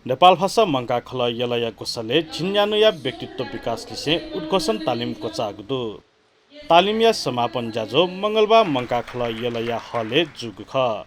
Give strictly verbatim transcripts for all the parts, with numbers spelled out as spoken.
नेपालभाषा मंकाः खलः यलया ग्वसालय् झिंन्यान्हुया व्यक्तित्व विकास लिसें उद्घोषण तालिम क्वचाःगु दु। तालिमया समापन ज्याझ्वः मंगलबार मंकाः खलः यलया हलय् जूगु खः।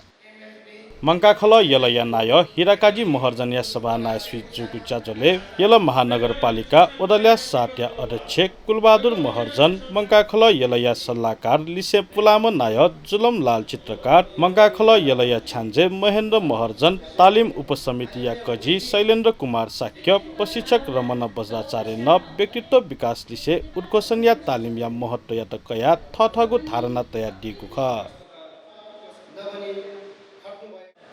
मंकाः खलः यलया नायः हिराकाजी महर्जनया सभानायःसुइ जूगु ज्याझ्वलय् यल महानगरपालिका वडा ल्याः सातया अध्यक्ष कुलबहादुर महर्जन, मंकाः खलः यलया सल्लाहकार लिसें पुलांम्ह नायः जुलमलाल चित्रकार, मंकाः खलः यलया छ्याञ्जे महेन्द्र महर्जन, तालिम उपसमितिया कजि शैलेन्द्र कुमार शाक्य, प्रशिक्षक रमण बज्राचार्यं नं व्यक्तित्व विकास लिसें उद्घोषणया तालिमया महत्वयात कयाः थःथःगु धारणा तयादीगु खः।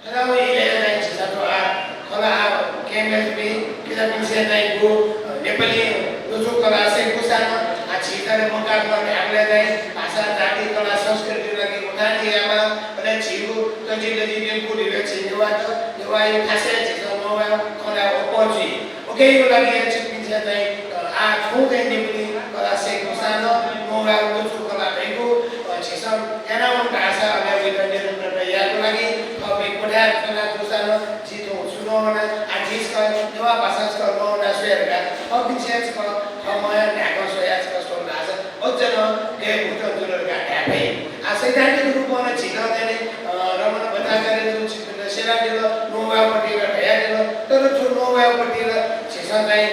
थज्याःगु इलय् चाहिँ झीसं थ्व आः खलः आः केएमएसबी किजापिन्सं चाहिँ गु, अ, नेपाली लुचु कला सय्‌कूसां नं आः झीसं मंकाः खलः धायेबलय् चाहिँ भाषा, जाति, कला, संस्कृतिया लागि उठान यायेमाः। अले झीगु तजिलजि यंकूगु झी नेवाःत, नेवाःया थासय् झीसं नवाये खनाः अप्वः जुइ। उकिया लागि छिकपिन्सं चाहिँ, अ, आः थौं चाहिँ नेपाली कला सय्‌कूसां नं नवाये लुचु कला धइगु, अ, झीसं यानावन धाःसा अले वइत निरन्तरता यायेगु लागि थःपिं क्वथाय् च्वना जूसां नं झी थौं छु नवाना, आः झी छकः नेवाः भाषा छकः नवाना स्वये धकाः थःपिन्सं छकः थःम्हं न्हाय्कं स्वयाः छकः स्वल धाःसा अझ नं गय् भुतुं जुल धकाः धाये फइ। आः सैद्धान्तिक रूपं नं झीत चाहिँ, अ, रमण बज्राचार्यजुं छिकपिन्त स्यनादिल, नवायेगु पति ला धयादिल, तर थ्व नवायेगु पति ला झीसं चाहिँ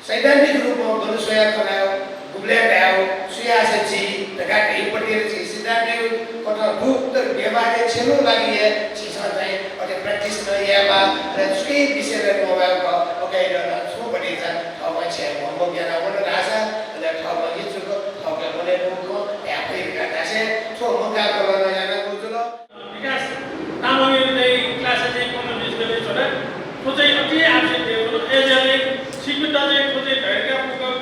सैद्धान्तिक रूपं गन स्वयाः खनाः गुबलय् धायेगु, छु याःसा जुइ धकाः धइगु पति ला झी सैद्धान्तिक कथं दु, तर व्यवहारय् छ्यलेगु लागि हे झीसं चाहिँ अथे practice नं यायेमाः, अले छुकिं विषयलय् नवायेगु खः, उकिया नं छुं पति चाहिँ थःम्हं छ्यं homework यानावन धाःसा, अले थःम्हं इच्छुक, थःके मनय् दुगु खँ धाये फइ धकाः धासें थ्व मंकाः खलः नं यानागु जुल। विकास तामाङया चाहिँ class-य् चाहिँ पन्ध्र बिस गते च्वना। थ्व चाहिँ अति आवश्यक दु। अय्‌जुयाः चाहिँ छिकपिन्त चाहिँ थ्व चाहिँ धैर्य पूर्वक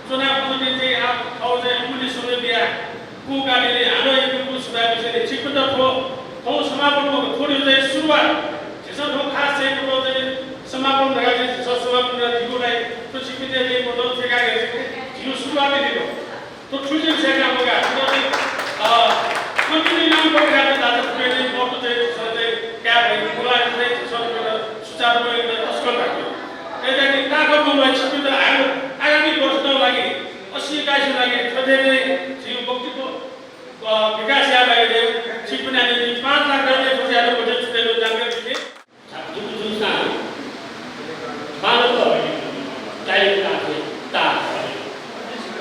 च्वना, थ्व चाहिँ आ थ्व चाहिँ अमूल्य समय बियाः कूकाः हानं यक्व सुभाय् बिसें छिकपिन्त थ्व, थ्व समापन मखु, थ्व चाहिँ सुरुवात। झीसं थ्व खास चाहिँ मतलब चाहिँ समापन धकाः चाहिँ झीसं समापन धकाः धइगु ला, थ्व छिकपिन्त चाहिँ मतलब थ्यंकाः चाहिँ झीगु सुरुवात हे दु। थ्व छु चाहिँ स्याका मगाः, थ्व चाहिँ, अ, continue यानाः मगाः, चाहिँ दाता थुके चाहिँ महत्व चाहिँ झीसं चाहिँ काये फइ, मोला चाहिँ झीसं थुके सुचारु रूपं तस्कं धाःगु। अय्‌जुयाः ताकत मदुम्ह छिकपिन्त आगामी वर्षतय् लागि, अस्सी एकासीया लागि थथे चाहिँ झीगु व्यक्तित्व, अ, विकास यायेगु लागि छिकपिन्त पाँच लाख रुपियाँ खर्च यानाः बजेट छुटे दु जानकारी दिने। जूगु जूसां बांलाक तालिम काःगु ताः।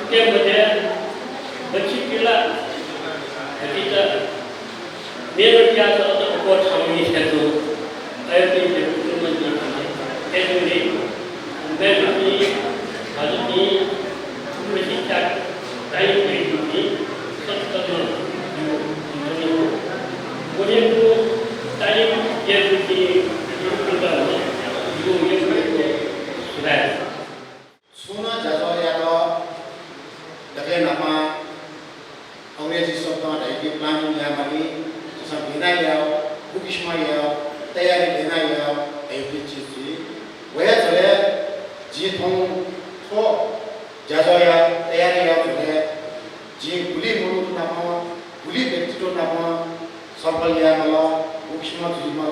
उकिया मध्ये बच्छि पिला हतित मेहनत याःसा अझ अप्वः थाहां वनी थें तुं। अय्‌पिं हे कुटुम्बं अय्‌जूगुलिं मेपिं भाजुपिं प्रशिक्षक तालिम बीपिं सकसितं वनेगु तालिम बीपिं गुरुपिन्त जिगु यक्व यक्व सुभाय्। छुं नं ज्याझ्वःयात दकलय् न्हापां अंग्रेजी शब्दं धइगु planning यायेमाली, झीसं गय् यायेगु, गुकिसिमं यायेगु, तयारी गय् यायेगु धइगु चिज जुइ। व हे झ्वलय् जिं थौं थ्व ज्याझ्वःया तयारी यायेगु झ्वलय् जिं गुलि मनूत नाप, गुलि व्यक्तित्व नाप छलफल याये माल, गुकिसिमं जुइ माल,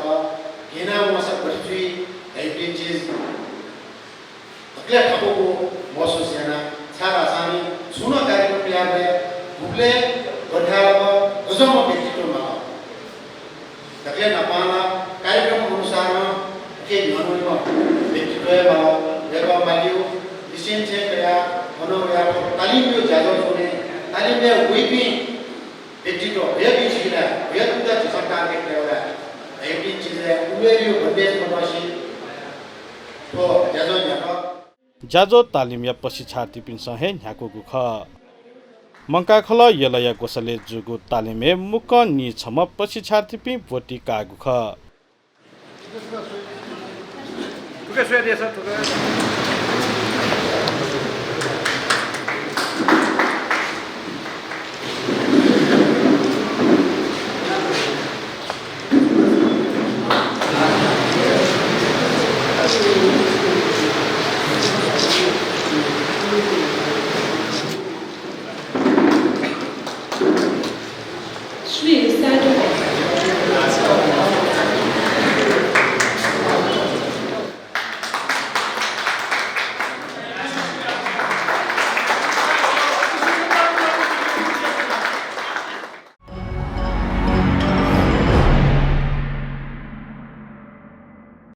गय् यानाः वंसा गथे जुइ धइगु चिज दकलय् थाकुगु महसुस याना, छाय्‌धाःसा नि छुं नं कार्यक्रम यायेबलय् गुबलय् गथे यायेगु, गज्याःम्ह व्यक्तित्व माल। दकलय् न्हापां ला कार्यक्रम अनुसारं उकी न्ह्यःने वइम्ह व्यक्तित्व हे माल, वय्‌कः मालीगु लिसें छेँ कयाः अन वयाः तालिमया ज्याझ्वः जूगुलिं तालिमय् वइपिं व्यक्तित्व, वयापिं सिला, वयापिन्त झीसं target यायेगु ला धइपिं चिजय् उमेरया बन्देज मदुसे थ्व ज्याझ्वः न्ह्यात। ज्याझ्वः तालिमया प्रशिक्षार्थीपिन्सं हे न्ह्याकूगु खः। मंकाः खलः यलया ग्वसालय् जूगु तालिमय् मुक्कं नीछम्ह प्रशिक्षार्थीपिं ब्वति काःगु खः।